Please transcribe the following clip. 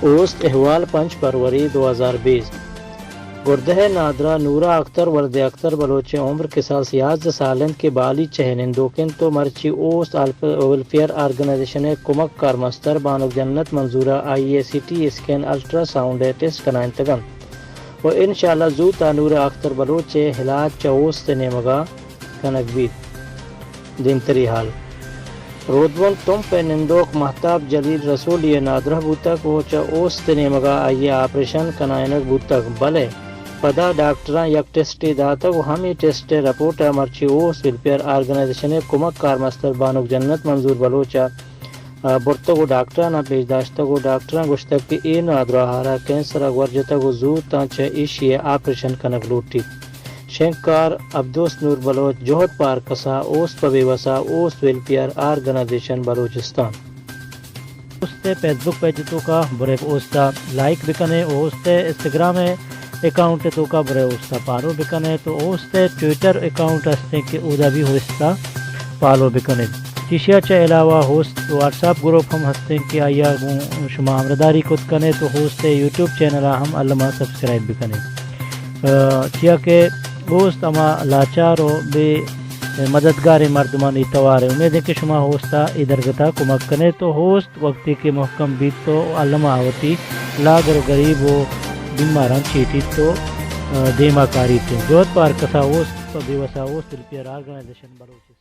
اوست احوال پنچ فروری دو ہزار بیست۔ گردہ نادرا نورا اختر ولد اختر بلوچ عمر کساس یازدہ سال انت کہ بالی چہ نندوک انت و مرچی اوست الف-، ویلفیئر آرگنائزیشن ء کمک کارمستر بانک جنت منظورا آئی ء C T scan ultrasound ء ٹیسٹ کنائینتگ انت و انشاءاللہ زوت آ نورا اختر بلوچ ء علاج چہ اوست ء نیمگا کنگ بیت۔ دیمتری حال۔ رودبند تمپ ء نندوک مہتاب جلیل رسولی ء نادراہ بوتگ و چہ اوست ء نیمگا آئی ء آپریشن کنائینگ بوتگ، بلے پدا ڈاکٹراں یک ٹیسٹے داتگ و ہمے ٹیسٹ ء رپورٹ ء مرچی اوست ویلفیئر آرگنائزیشن ء کمک کارمستر بانک جنت منظور بلوچ ء برتگ و ڈاکٹراناں پیش داشتگ و ڈاکٹراں گوشتگ کہ اے نادراہ ء را کینسر ء گور جتگ و زوت آں چہ ایشی ء آپریشن کنگ لوٹیت۔ شنگکار عبدوس نور بلوچ، جہد پارکسا، اوست پہ بیوسا، اوست ویلفیئر آرگنائزیشن بلوچستان۔ اوست ء فیس بک پیج توکا برے اوستا لائک بکنے، اوست ء انسٹاگرام ء اکاؤنٹ توکا برے اوستا فالو بکنے، تو اوست ء ٹویٹر اکاؤنٹ ہستیں کہ اودا بھی اوستا فالو بکنے۔ ایشیا چہ علاوہ اوست واٹس ایپ گروپ ہم ہستیں کہ آیا گوں شما ہمراہداری کت کنے، تو اوست ء یوٹیوب چینل ہم الما سبسکرائب بکنے۔ ء، چیا کہ اوست ہما لاچار و بے مددگاریں مردمانی توار ہے۔ امید ہے کہ شما اوستا اے درگتا کمک کنے تو اوست وقتی کہ محکم بیت تو الما آوتی لاگر و غریب و بیماران چیٹیت تو، ء، دیما کاریت۔ جہد پارکسا اوست پہ بیوسا اوست ویلفیئر آرگنائزیشن بلوچستان۔